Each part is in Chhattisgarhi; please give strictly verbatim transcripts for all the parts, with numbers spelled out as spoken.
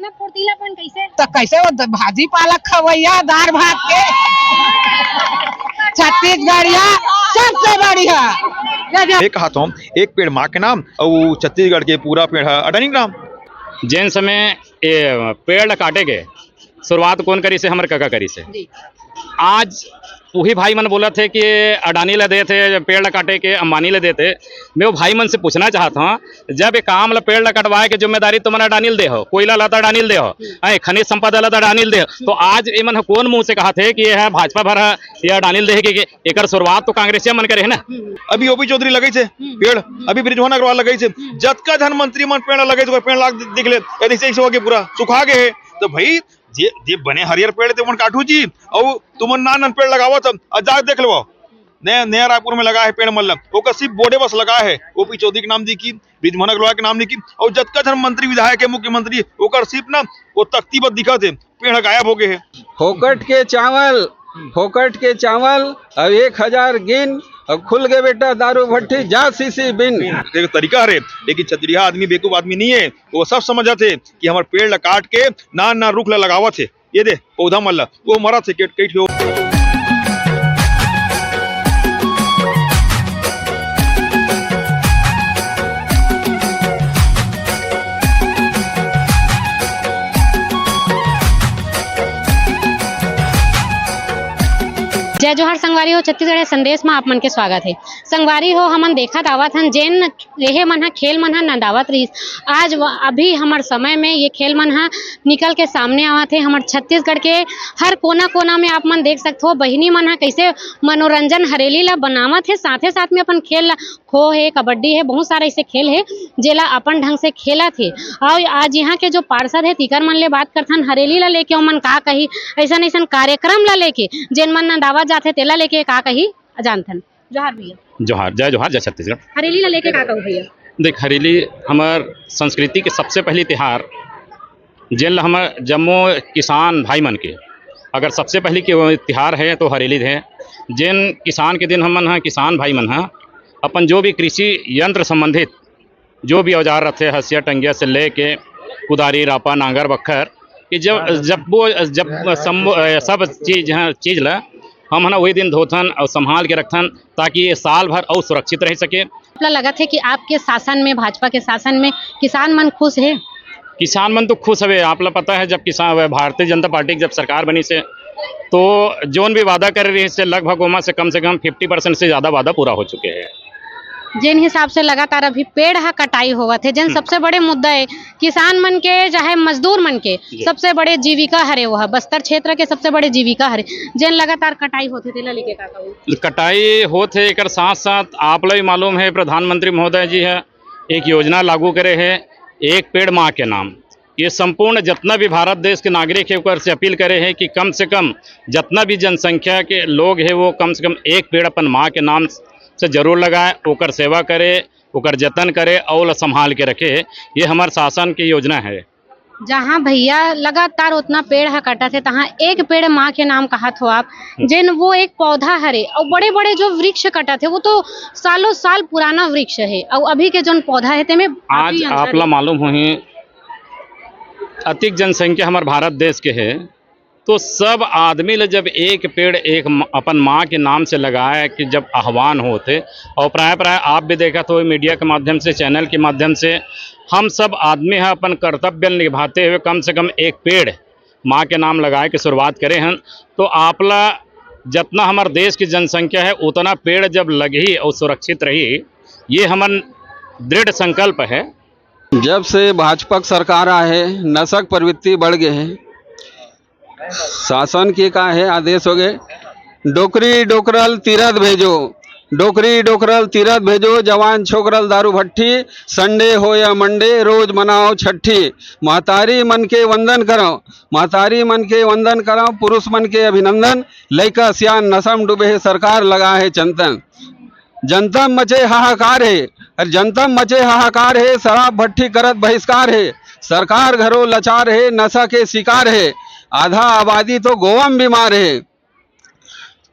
फुर्तीलापन कैसे? तो कैसे वो द-, भाजी पालक खवैया, दाल भात के छत्तीसगढ़िया सबसे बढ़िया। जय जय। एक हाथ हम एक पेड़ माँ के नाम और छत्तीसगढ़ के पूरा पेड़ है अडानी के नाम। जेन समय ये पेड़ ल काटे के शुरुआत कौन करी से? हमर कका करी से। जी। आज वही भाई मन बोलत हे कि अडानी ल देत हे, पेड़ ल काटे के अंबानी ल देत हे। मैं वो भाई मन से पूछना चाहत हूँ, जब ये काम ल, पेड़ ल कटवाए के जिम्मेदारी तुमन अडानी ल दे हो, कोयला ल त अडानी ल दे हो, हम्म। ऐ, खनिज संपदा ल त अडानी ल दे हो, तो आज ये मन ह कौन मुंह से कहत हे कि ये ह भाजपा भर ह, ये अडानी ल दे हे? कि, कि एकर शुरुआत तो कांग्रेसिया मन करे हे ना। हम्म। अभी ओपी चौधरी लगई से हम्म। पेड़, हम्म। अभी बृजमोहन अग्रवाल लगई से, हम्म। जतका झन मंत्री मन पेड़ लगई से, पेड़ लाग दिख ले, ये देख से, से होके पूरा सुखा गए हे। तो भाई, जे, जे बने हरियर पेड़ ते मन काटू जी, अउ तुमन नान नान पेड़ लगावत हव, अउ जा देख लेवव, नया, नया रायपुर में लगा हे पेड़ मन ल, ओकर सिर्फ बोर्डे बस लगा हे, ओपी चौधरी के नाम लिखी, बृजमोहन अग्रवाल के नाम लिखी, अउ जतका झन मंत्री विधायक हे, मुख्यमंत्री, ओकर सिर्फ ना वो तख्ती बस दिखत हे, पेड़ ह गायब हो गए हे। फोकट के चावल, फोकट के चावल, अब एक हजार गिन, अब खुल गए बेटा दारू भट्टी, जा सीसी बिन। एक तरीका हरे, लेकिन छतरिया आदमी बेवकूफ आदमी नहीं है, वो सब समझत हे कि हमर पेड़ ल काट के नान नान रुख ल लगावत हे। ये दे पौधा मन ल, वो मरत हे, कट कट के। जय जोहार संगवारी हो, छत्तीसगढ़ संदेश में आप मन के स्वागत है। संगवारी हो, हमन देखत आवत हन, जेन एहे मन ह, खेल मन ह नंदावत रहिस। आज व-, अभी हमर समय में ये खेल मन ह निकल के सामने आवत हे। हमर छत्तीसगढ़ के हर कोना-कोना में आप मन देख सकत हो, बहिनी मन ह कइसे मनोरंजन हरेली ला बनावत हे, साथे साथ में अपन खेल ला, खो हे, कबड्डी हे, बहुत सारा ऐसे खेल हे, जेला अपन ढंग से खेलत हे। अउ आज यहाँ के जो पार्षद हे, तिकर मन ले बात करथन, हरेली ला लेके ओमन का कही, ऐसन ऐसन कार्यक्रम ला लेके, जेन मन नंदावत जाथे, तेला लेके का कही, जानथन। जोहार भैया। जोहार, जय जोहार, जय छत्तीसगढ़। हरेली ला लेके का कहू भैया? देख, हरेली हमर संस्कृति के सबसे पहली तिहार, जेन ल हमर जम्मो किसान भाई मन के अगर सबसे पहली के वो तिहार है तो हरेली है। जेन किसान के दिन हमन ह, किसान भाई मन ह अपन जो भी कृषि यंत्र संबंधित जो भी औजार रथे, हंसिया टंगिया से लेके कुदारी, रापा, नांगर, बखर, कि जब, जब वो, जब सम्बो-, अ, सब चीज, हाँ, चीज ला हम है ना वही दिन धोथन और संभाल के रखथन, ताकि ये साल भर और सुरक्षित रह सके। आपला लगत हे कि आपके शासन में, भाजपा के शासन में किसान मन खुश हे? किसान मन तो खुश हवे। आपला पता है, जब किसान, भारतीय जनता पार्टी की जब सरकार बनी से, तो जोन भी वादा करे रही से, लगभग ओमा से कम से कम फिफ्टी परसेंट से ज्यादा वादा पूरा हो चुके हैं। जेन हिसाब से लगातार अभी पेड़ ह कटाई होवत हे, जेन हम्म। सबसे बड़े मुद्दा हे किसान मन के, चाहे मजदूर मन के, जी। सबसे बड़े जीविका हरे, वो ह बस्तर क्षेत्र के सबसे बड़े जीविका हरे, जेन लगातार कटाई होत हे, तेला लेके का कहू? कटाई होत हे, एकर साथ साथ आप ला भी मालूम है, प्रधानमंत्री महोदय जी है एक योजना लागू करे है, एक पेड़ माँ के नाम। ये संपूर्ण जितना भी भारत देश के नागरिक है, ओकर से अपील करे है कि कम से कम जितना भी जनसंख्या के लोग है, वो कम से कम एक पेड़ अपन माँ के नाम से जरूर लगाए, ओकर सेवा करे, ओकर जतन करे, अउ ओला संभाल के रखे। ये हमर शासन की योजना है। जहाँ भैया लगातार उतना पेड़ ह कटत हे, तहाँ एक पेड़ माँ के नाम कहत हो आप, हम्म। जेन वो एक पौधा हरे, अउ बड़े-बड़े जो वृक्ष कटत हे, वो तो सालों साल पुराना वृक्ष हे, अउ अभी के जोन पौधा हे, तेमे आज काफी अंतर आपला हे। मालूम होही, अतिक जनसंख्या हमर भारत देश के हे, तो सब आदमी ल जब एक पेड़ एक म-, अपन माँ के नाम से लगाए के जब आह्वान होत हे, और प्राय प्राय आप भी देखत हो मीडिया के माध्यम से, चैनल के माध्यम से, हम सब आदमी ह अपन कर्तव्य निभाते हुए कम से कम एक पेड़ माँ के नाम लगाए के शुरुआत करे हन। तो आपला जतना हमर देश की जनसंख्या है, उतना पेड़ जब लगही और सुरक्षित रही, ये हमन दृढ़ संकल्प है। जब से भाजपा के सरकार आए हे, नशा के प्रवृत्ति बढ़ गए हे। शासन के का हे, आदेश हो गए, डोकरी डोकरल तीरथ भेजो, डोकरी डोकरल तीरथ भेजो, जवान छोकरल दारू भट्ठी, संडे हो या मंडे, रोज मनाओ छठी। महतारी मन के वंदन करो, महतारी मन के वंदन करो, पुरुष मन के अभिनंदन, लइका सियान नशा में डूबे हे, सरकार लगा हे चंदन। जनता में मचे हाहाकार हे, अरे जनता में मचे हाहाकार हे, शराब भट्ठी करत बहिष्कार हे, सरकार घरो लाचार हे, नशा के शिकार हे, आधा आबादी तो गोवा में बीमार हे।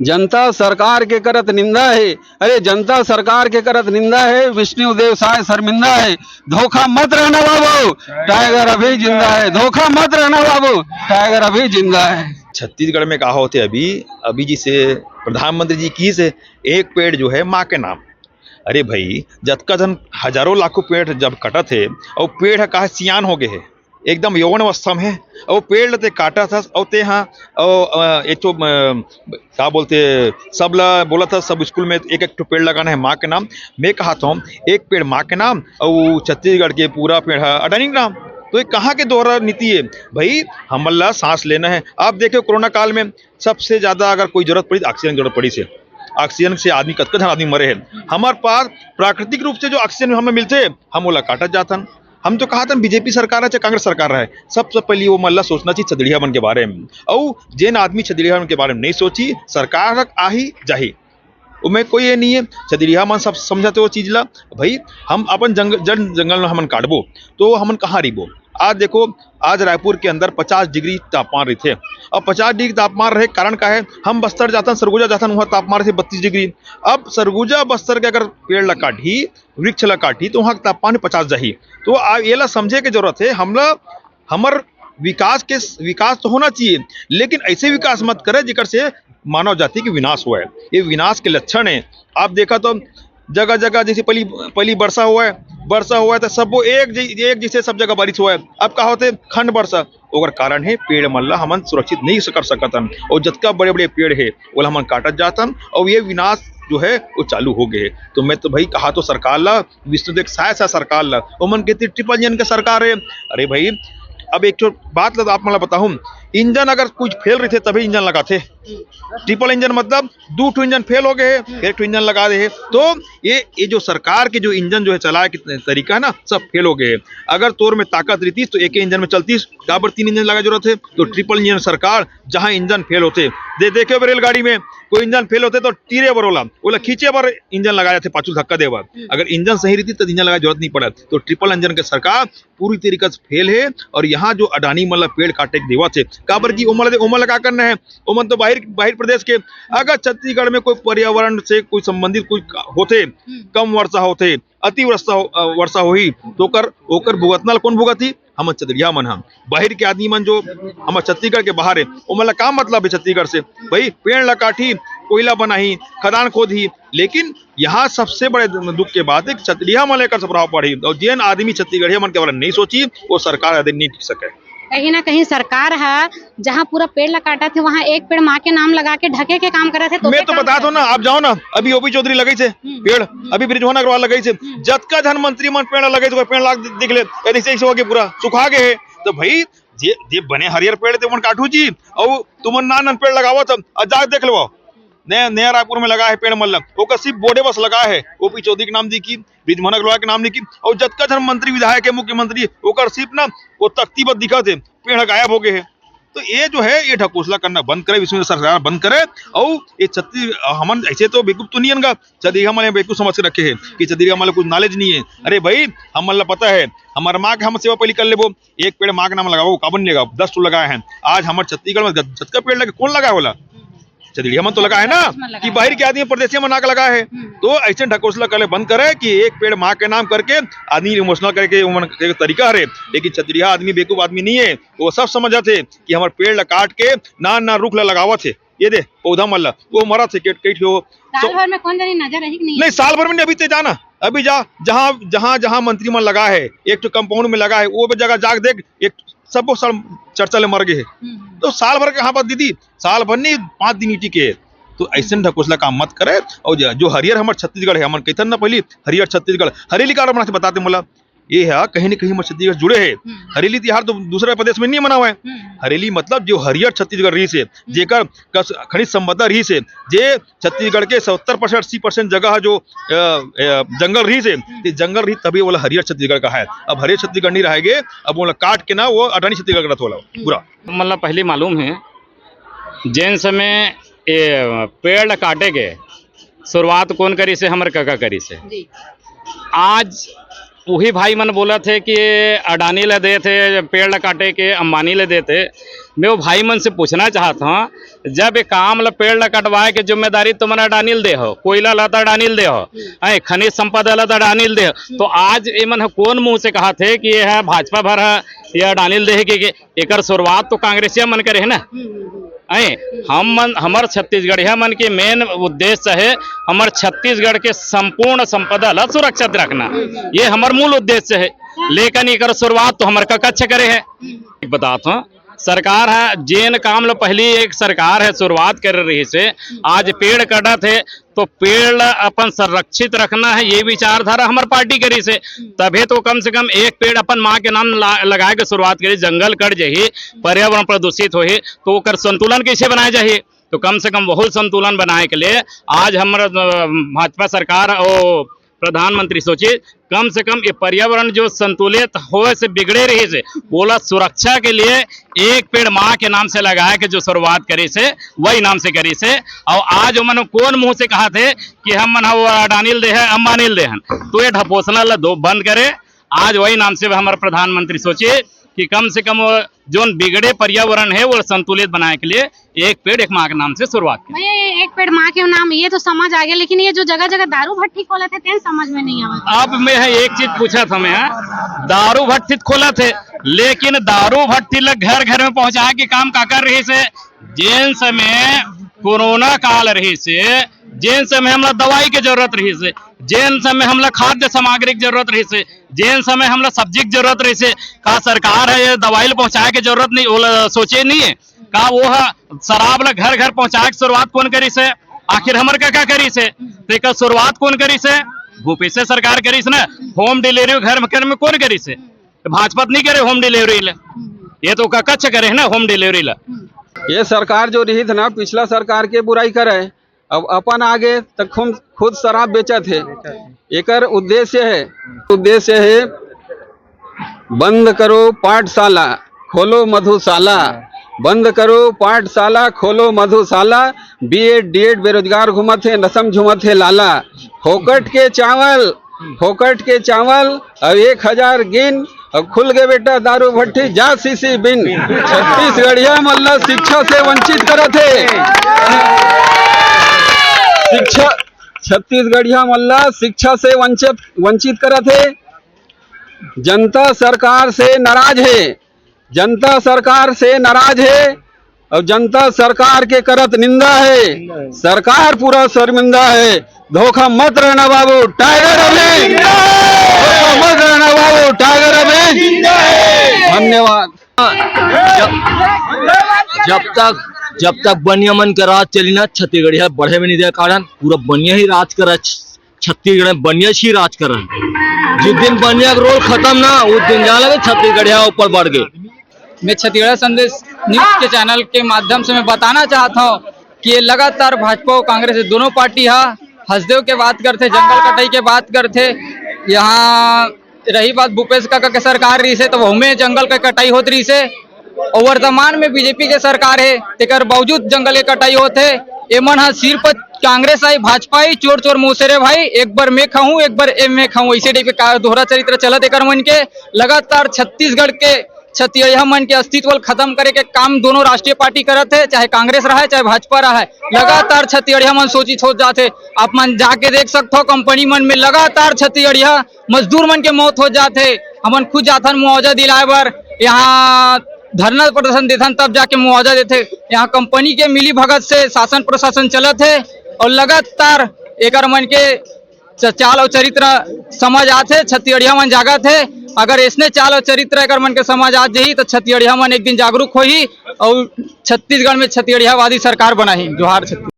जनता सरकार के करत निंदा हे। अरे, जनता सरकार के करत निंदा हे, विष्णु देव साय शर्मिंदा हे। धोखा मत रहना बाबू, टाइगर अभी जिंदा हे। धोखा मत रहना बाबू, टाइगर अभी जिंदा हे। छत्तीसगढ़ में का होथे अभी, अभी जिसे प्रधानमंत्री जी की से एक पेड़ जो है माँ के नाम। अरे भाई, जतका झन हजारों लाखों पेड़ जब कटत हे, अउ पेड़ ह का सियान हो गए हे, एकदम यौवन अवस्था में हे, अउ पेड़ ल ते काटत हस, अउ ते हा, अउ, अ, एक ठो, अ, का बोलते, सब ला बोलत हस, सब स्कूल में एक एक ठो पेड़ लगाना है माँ के नाम। मैं कहत हूँ, एक पेड़ माँ के नाम, अउ छत्तीसगढ़ के पूरा पेड़ है अडानी के नाम। तो ये कहाँ के दोहरा नीति है भाई? हमन ला सांस लेना है। आप देखो, कोरोना काल में सबसे ज्यादा अगर कोई जरूरत पड़ी, तो ऑक्सीजन की जरूरत पड़ी से। ऑक्सीजन से आदमी, कतका झन आदमी मरे हैं। हमारे पास प्राकृतिक रूप से जो ऑक्सीजन हमें मिलते, हम ओला काटत जाथन। हम तो कहत हन, बीजेपी सरकार है चाहे कांग्रेस सरकार है, सबसे पहले वो मन ला सोचना चाहिए छतड़िया मन के बारे में। अउ जेन आदमी छतड़िया मन के बारे में नहीं सोची, सरकार आही जाही, ओमे कोई ये नहीं है। छतड़िया मन सब समझाते वो चीज ला। भाई, हम अपन जंगल, जन जंगल में हमन काटबो, तो हमन कहाँ रहिबो? आज देखो, आज रायपुर के अंदर पचास डिग्री तापमान रहिथे। अब पचास डिग्री तापमान रहे कारण का है? हम बस्तर जाथन, सरगुजा जाथन, वहाँ तापमान रहिथे बत्तीस डिग्री। अब सरगुजा बस्तर के अगर पेड़ ला काटही, वृक्ष ला काटही, तो वहाँ के तापमान पचास जाही। तो आ, ये ला समझे के जरूरत है। हमला, हमर विकास के, विकास तो होना चाहिए, लेकिन ऐसे विकास मत करे जेकर से मानव जाति के विनाश हुआ है। ये विनाश के लक्षण है। आप देखा तो जगह जगह जैसे पहली, पहली वर्षा हुआ है, वर्षा हुआ है तो सबो एक जै-, एक जैसे सब जगह बारिश हुआ है। अब का होते, खंड वर्षा, ओकर कारण है पेड़ मन ला हमन सुरक्षित नहीं कर सकत हन। और जतका बड़े बड़े पेड़ है, ओला हमन काटत जात हन, और ये विनाश जो है वो चालू हो गए है। तो मैं तो भाई कहा तो सरकार ला, विष्णुदेव साय साय सरकार ला, ओमन के ट्रिपल इंजन के सरकार है। अरे भाई, अब एक ठो बात ला तो आप मन ला बताहूँ, इंजन अगर कुछ फेल रहिथे तभी इंजन लगाथे। ट्रिपल इंजन मतलब दू ठो इंजन फेल हो गए है, एक ठो इंजन लगा दे है। तो ये, ये जो सरकार के जो इंजन जो है चलाए के तरीका है ना, सब फेल हो गए है। अगर तोर में ताकत रहतीस तो एक इंजन में चलतीस, काबर तीन इंजन लगा जरूरत है? तो ट्रिपल इंजन सरकार, जहाँ इंजन फेल होते, दे, देखे हो रेलगाड़ी में कोई इंजन फेल होते तो तीरे बर ओला, ओला खींचे बर इंजन लगाए जाथे, पाछू धक्का दे बर। अगर इंजन सही रहती तो इंजन लगाए जरूरत नहीं पड़त। तो ट्रिपल इंजन के सरकार पूरी तरीका से फेल है। और यहाँ जो अडानी मन ला पेड़ काटे के देवत है, काबर कि ओमन ला, ओमन ला का करना है? ओमन तो बाहर, बाहर प्रदेश के। अगर छत्तीसगढ़ में कोई पर्यावरण से कोई संबंधित कोई का-, होथे, कम वर्षा होथे, अति वर्षा हो, अ, वर्षा होही, तो ओकर, ओकर भुगतना ला कौन भुगतही? हमन छतड़िया मन ह। बाहर के आदमी मन जो हमर छत्तीसगढ़ के बाहर है, ओमन ला का मतलब है छत्तीसगढ़ से? भाई, पेड़ ला काटही, कोयला बनाही, खदान खोदही, लेकिन यहाँ सबसे बड़े दुख के बात है कि छतड़िया मन ला एकर से प्रभाव पड़ही। और जेन आदमी छत्तीसगढ़िया मन के बारे में नहीं सोची, वो सरकार आदि नहीं टिक सके। कहीं ना कहीं सरकार ह जहाँ पूरा पेड़ ला काटत हे, वहाँ एक पेड़ माँ के नाम लगा के ढके के काम करत हे। मैं तो बतात हूँ ना, आप जाओ ना, अभी ओपी चौधरी लगाइस हे पेड़, अभी बृजमोहन अग्रवाल लगाइस हे, जतका झन मंत्री मन पेड़ लगाइस हे, पेड़ लाग दि-, दिख ले, ये देख से होके पूरा सुखा गए है। तो भाई, जे, जे बने हरियर पेड़ ते मन काटू जी, और तुमन नान नान पेड़ लगावत हव, और जाके देख लेवा, नया, नया रायपुर में लगा है पेड़ मन ला, ओकर सिर्फ बोर्डे बस लगा है, ओपी चौधरी के नाम दे के, बृजमोहन अग्रवाल के नाम दे के, और जतका झन मंत्री विधायक है, मुख्यमंत्री, ओकर सिर्फ ना वो तख्ती बस दिखत है, पेड़ गायब हो गए है। तो ये जो है, ये ढकोसला करना बंद करे, विष्णु सरकार बंद करे, और ये छत्तीस, हमन ऐसे तो बेवकूफ तो नहीं हन गा, छत्तीसगढ़ हमन बेवकूफ समझ के रखे है कि छत्तीसगढ़ हमन ला कुछ नॉलेज नहीं है। अरे भाई, हमन ला पता है, हमार माँ के हम सेवा पहले कर लेबो, एक पेड़ माँ के नाम लगाओ, काबर नहीं लगाओ, दस ठो लगाए हैं। आज हमारे छत्तीसगढ़ में जत-, जतका पेड़ लगे, कौन लगाए वाला? छतड़िया मन तो लगा है ना, कि बाहर के आदमी परदेसिया मन आके लगा है। तो ऐसे ढकोसला करे बंद करे कि एक पेड़ माँ के नाम करके आदमी इमोशनल करके उमन के तरीका हरे। लेकिन छतड़िया आदमी बेवकूफ आदमी नहीं है, वो सब समझत है कि हमारे पेड़ ला काट के ना, ना रुख ला लगावत है। ये दे पौधा मन ला, वो मरत है, केट, केट के वो। साल भर में कौन जानी नजर रही कि नहीं? नहीं, साल भर में नहीं, अभी ते जाना, अभी जा, जहाँ, जहाँ, जहाँ मंत्री मन लगा है, एक तो कंपाउंड में लगा है, वो भी जगह जाके देख, एक सबो साल चर्चा ले मर गए है। तो साल भर के, हाँ बात दीदी, साल भर नहीं, पाँच दिन ही टिके। तो ऐसे ढकोसला काम मत करे। और जो, जो हरियर हमर छत्तीसगढ़ है, हमन कहथन ना पहली हरियर छत्तीसगढ़, हरेली का मतलब बताते मोला, ये है कहीं ना कहीं हमर छत्तीसगढ़ जुड़े है। हरेली तिहार तो दूसरा प्रदेश में नहीं मनावा है। हरेली मतलब जो हरियर छत्तीसगढ़ रही से, जेकर कस-, खनिज संपदा रही से, जे छत्तीसगढ़ के सत्तर परसेंट, अस्सी परसेंट जगह जो, अ, अ, जंगल रही से, ते जंगल रही तभी वो हरियर छत्तीसगढ़ का है। अब हरियर छत्तीसगढ़ नहीं रहेगे, अब वो काट के ना वो अडानी छत्तीसगढ़ करत होला पूरा। मतलब पहली मालूम है, जेन समय ये पेड़ काटे के शुरुआत कौन करी से, हमर कका करी से। जी। आज उही भाई मन बोलत हे कि अडानी ल देत हे पेड़ ल काटे के, अंबानी ल देत हे। मैं वो भाई मन से पूछना चाहत हंव, जब ये काम ल, पेड़ ल कटवाए के जिम्मेदारी तुमन अडानी ल दे हो, कोयला ल त अडानी ल दे हो, हैं, खनिज संपदा ल त अडानी ल दे हो, तो आज ये मन ह कोन मुंह से कहत हे कि ये ह भाजपा भर ह, ये अडानी ल दे हे कि, कि एकर शुरुआत तो कांग्रेसिया मन करे हे ना? हैं, हम मन, हमर छत्तीसगढ़िया मन के मेन उद्देश्य हे हमर छत्तीसगढ़ के संपूर्ण संपदा ल सुरक्षित रखना, ये हमर मूल उद्देश्य हे। लेकिन एकर शुरुआत तो हमर कक्कच करे हे। एक बतात हंव, सरकार ह जेन काम ल पहली एक सरकार ह शुरुआत करे रहिस हे, आज पेड़ कटत हे, तो पेड़ ल अपन संरक्षित रखना हे, ये विचारधारा हमर पार्टी करिस हे। तभे तो कम से कम एक पेड़ अपन माँ के नाम ला-, लगाए के शुरुआत करिस। जंगल कट जही, पर्यावरण प्रदूषित होही, तो ओकर संतुलन कैसे बनाए जाही? तो कम से कम वहू संतुलन बनाए के लिए आज हमर, अ, भाजपा सरकार अउ प्रधानमंत्री सोचिस, कम से कम ये पर्यावरण जो संतुलित होए से बिगड़े रहिस हे, ओला सुरक्षा के लिए एक पेड़ माँ के नाम से लगाए के जो शुरुआत करिस हे, वही नाम से करिस हे। अउ आज ओमन कोन मुंह से कहत हे कि हम मन ह वो अडानी ल दे हन, अंबानी ल दे हन, तो ये ढपोसना ल दो बंद करे। आज वही नाम से हमर प्रधानमंत्री सोचिस कि कम से कम वो जोन बिगड़े पर्यावरण हे, वो संतुलित बनाए के लिए एक पेड़ एक माँ के नाम से शुरुआत करें। भैया, ये एक पेड़ माँ के नाम, ये तो समझ आ गया, लेकिन ये जो जगह जगह दारू भट्टी खोलत हे, तेन समझ में नहीं आवत। अब मैं ह एक चीज पूछत हंव, मैं ह दारू भट्टी त खोलत हे, लेकिन दारू भट्टी ल घर घर में पहुंचाए के काम काकर रहिस हे? जेन समय कोरोना काल रहिस हे, जेन समय हमला दवाई के जरूरत रहिस हे, जेन समय हमला खाद्य सामग्री के जरूरत रहिस हे, जेन समय हमला सब्जी के जरूरत रहिस हे, का सरकार ह ये दवाई ल पहुंचाए के जरूरत नहीं, ओला सोचे नहीं हे? का वो ह शराब ल घर घर पहुंचाए के शुरुआत कोन करिस हे? आखिर हमर का, का करिस हे? तेकर शुरुआत कोन करिस हे? भूपेश सरकार करिस ना। होम डिलीवरी घर में, घर में कोन करिस हे? भाजपा त नहीं करे होम डिलीवरी ल, ये तो कक्कच करे हे ना होम डिलीवरी ल। ये सरकार जो रहिस ना, पिछला सरकार के बुराई करे, अब अपन आगे त खुद, खुद शराब बेचत हे। एकर उद्देश्य हे, उद्देश्य हे, बंद करो पाठशाला, खोलो मधुशाला। बंद करो पाठशाला, खोलो मधुशाला। बीएड डीएड बेरोजगार घूमत हे, नशम झूमत हे लाला। फोकट के चावल, फोकट के चावल, अब एक हजार गिन, अब खुल गे बेटा दारू भट्टी, जा शीशी बिन। छत्तीसगढ़िया मन ल शिक्षा से वंचित करत हे। शिक्षा, छत्तीसगढ़िया मन ल शिक्षा से वंचित, वंचित करत हे। जनता सरकार से नाराज हे, जनता सरकार से नाराज हे अउ जनता सरकार के करत निंदा हे। सरकार पूरा शर्मिंदा हे। धोखा मत रहना बाबू, टाइगर अभी। धोखा मत रहना बाबू, टाइगर अभी। धन्यवाद। जब, जब तक, जब तक बनिया मन के राज चली ना, छत्तीसगढ़िया बढ़े में नहीं दे कारण पूरा बनिया ही राज करा। छत्तीसगढ़ में बनिया ही राज कर रहे हैं। जिस दिन बनिया का रोल खत्म ना, उस दिन जान लगे छत्तीसगढ़िया ऊपर बढ़ गए। मैं छत्तीसगढ़ संदेश न्यूज के चैनल के माध्यम से मैं बताना चाहता हूँ कि ये लगातार भाजपा और कांग्रेस, ये दोनों पार्टी हा हसदेव के बात करथे, जंगल कटाई के बात करथे। यहाँ रही बात भूपेश काका के सरकार रहिसे, तो वहू में जंगल के कटाई होत रहिसे। और वर्तमान में बीजेपी के सरकार हे, तेकर बावजूद जंगल के कटाई होत हे। एमन ह सिर्फ कांग्रेस आई, भाजपा आई, चोर चोर मौसेरे भाई, एक बार मैं खाऊं, एक बार ए मैं खाऊं, ऐसे टाइप के का-, दोहरा चरित्र चलत एकर मन के। लगातार छत्तीसगढ़ के छत्तीसगढ़िया मन के अस्तित्व ल खत्म करे के काम दोनों राष्ट्रीय पार्टी करत हे, चाहे कांग्रेस रहे, चाहे भाजपा रहे। लगातार छत्तीसगढ़िया मन शोषित होत जात हे। आप मन जाके देख सकथो, कंपनी मन में लगातार छत्तीसगढ़िया मजदूर मन के मौत हो जात हे। हमन खुद जाथन मुआवजा दिलाए बर, यहाँ धरना प्रदर्शन देथन, तब जाके मुआवजा देथे। यहाँ कंपनी के मिली भगत से शासन प्रशासन चलत हे और लगातार एकर मन के च-, चाल और चरित्र समझ आथे, छत्तीसगढ़िया मन जागत हे। अगर ऐसने चाल और चरित्र एकर मन के समझ आ जही, तो छत्तीसगढ़िया मन एक दिन जागरूक होही और छत्तीसगढ़ में छत्तीसगढ़ियावादी सरकार बनाही। जोहार छत्तीसगढ़।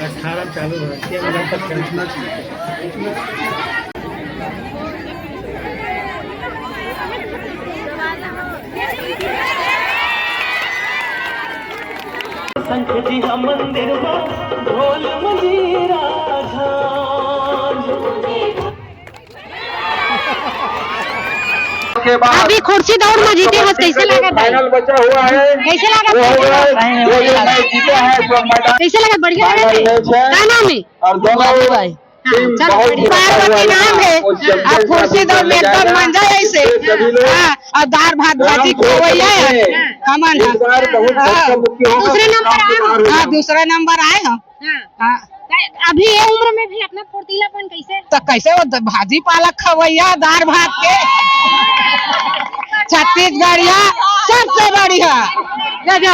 अठारह चालू है, तेरह तक चलना चाहिए। शंख जी हा मंदिर मा ढोल मंजीरा झांझ। अभी खुर्सी दौड़ में जीते हस, कैसे लागत हे? फाइनल बचा हुआ है। कैसे लागत हे? वो है, वो जो मैच जीते हैं, जो मैदान कइसे लागत? बढ़िया लागत हे? का नाम हे? और दोनों बाबू भाई। हाँ, टीम चलो, बहुत बढ़िया। पार्वती नाम हे। और अब खुर्सी दौड़ में एकदम मजा आइसे। सभी लोग हाँ, और दार भात भाजी खवैया हे। हमन इस बार बहुत हाँ। दूसरे नंबर आए हो। हाँ, दूसरा नंबर आए हो। हाँ। हाँ। अभी ये उम्र में भी अपना फुर्तीलापन कैसे? तो कैसे वो द-, भाजी पालक खवैया, दार भात के छत्तीसगढ़िया सबसे बढ़िया। जय जय